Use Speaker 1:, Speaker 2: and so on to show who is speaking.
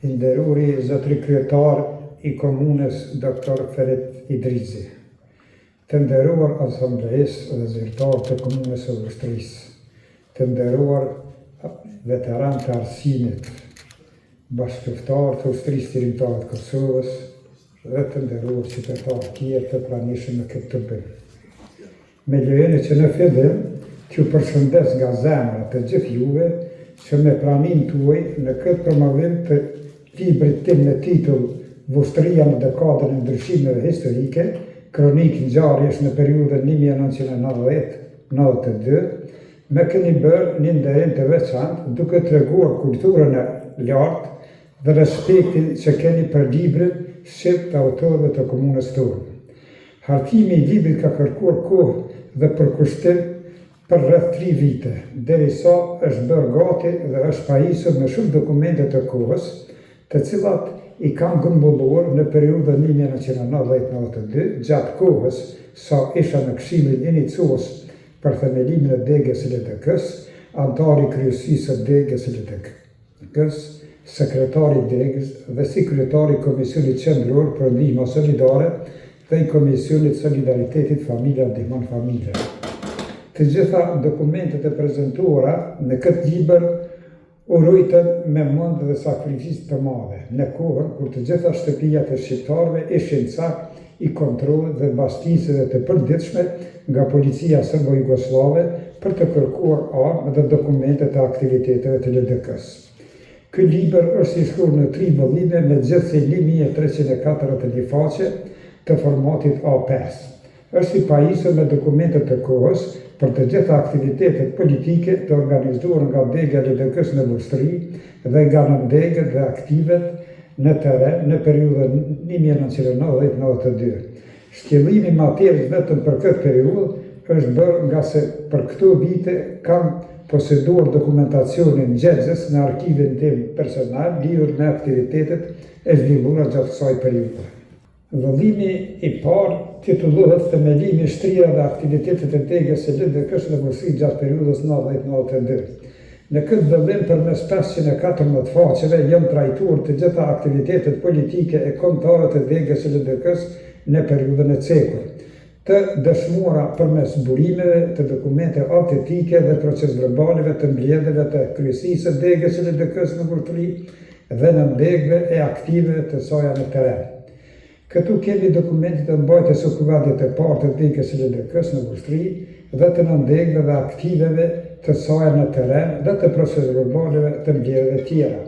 Speaker 1: I nderuri zotëri kryetar i komunës Doktor Ferit Idrizi. Të nderuar asambleistë dhe zyrtarë të Komunës së Vushtrrisë, të nderuar veteranë të arsimit, bashkëluftëtarë të Ushtrisë Çlirimtare të Kosovës dhe të nderuar qytetarë tjerë të pranishëm në këtë tubim. Me lejoni që në fillim t'ju përshëndes nga zemra të gjithë juve që me praninë tuaj në këtë promovim të librit tim me titull Vushtrria në dekadën e ndryshimeve historike, kronikë ngjarjesh në periudhën 1990, 92, më keni bërë një nderim të veçantë duke treguar kulturën e lartë dhe respektin që keni për librin shqip të autorëve të komunës tonë. Hartimi i librit ka kërkuar kohë dhe përkushtim për rreth tri vite, derisa është bërë gati dhe është pajisur me shumë dokumente të kohës, të cilat i kam grumbulluar në periudhën 1990-92, gjatë kohës sa isha në Këshillin Iniciues për themelimin e degës së LDK-së, anëtar i kryesisë së degës së LDK. Degës, sekretar i degës dhe si kryetar i Komisionit Qendror për Ndihma Solidare dhe i Komisionit Solidaritetit Familja Ndihmon Familjen. Të gjitha dokumentet e prezentuara në këtë libër u rujtën me mund dhe sakrificë të madhe, në kohën kur të gjitha shtëpiat e shqiptarëve ishin cak i kontrollit dhe bastisjeve të përditshme nga policia serbo-jugosllave për të kërkuar armë dhe dokumente të aktiviteteve të LDK-së. Ky libër është i shkruar në tri vëllime me gjithsej 1341 faqe të formatit A5. Është i pajisur me dokumente të kohës për të gjitha aktivitetet politike të organizuara nga dega e LDK-së në Vushtrri dhe nga nëndegët dhe aktivet në terren në periudhën 1990-92. Shtjellimi i materies vetëm për këtë periudhë është bërë ngase për këto vite kam poseduar dokumentacionin gjegjës në arkivin tim personal lidhur me aktivitetet e zhvilluara gjatë kësaj periudhe. Vëllimi i parë titullohet Themelimi, shtrirja dhe aktivitetet e degës së LDK-së në Vushtrri gjatë periudhës 90-92. Në këtë vëllim përmes 514 faqeve janë trajtuar të gjitha aktivitetet politike e kombëtare të degës së LDK-së në periudhën e cekur, të dëshmuara përmes burimeve të dokumenteve autentike dhe procesverbaleve të mbledhjeve të kryesisë së degës së LDK-së në Vushtrri dhe nëndegëve e aktiveve të saja në terren. Këtu kemi dokumentet e mbajtjes së Kuvendit të parë të degës së LDK-së në Vushtrri dhe të nëndegëve dhe aktiveve të saja në terren dhe të procesverbaleve të mbledhjeve tjera.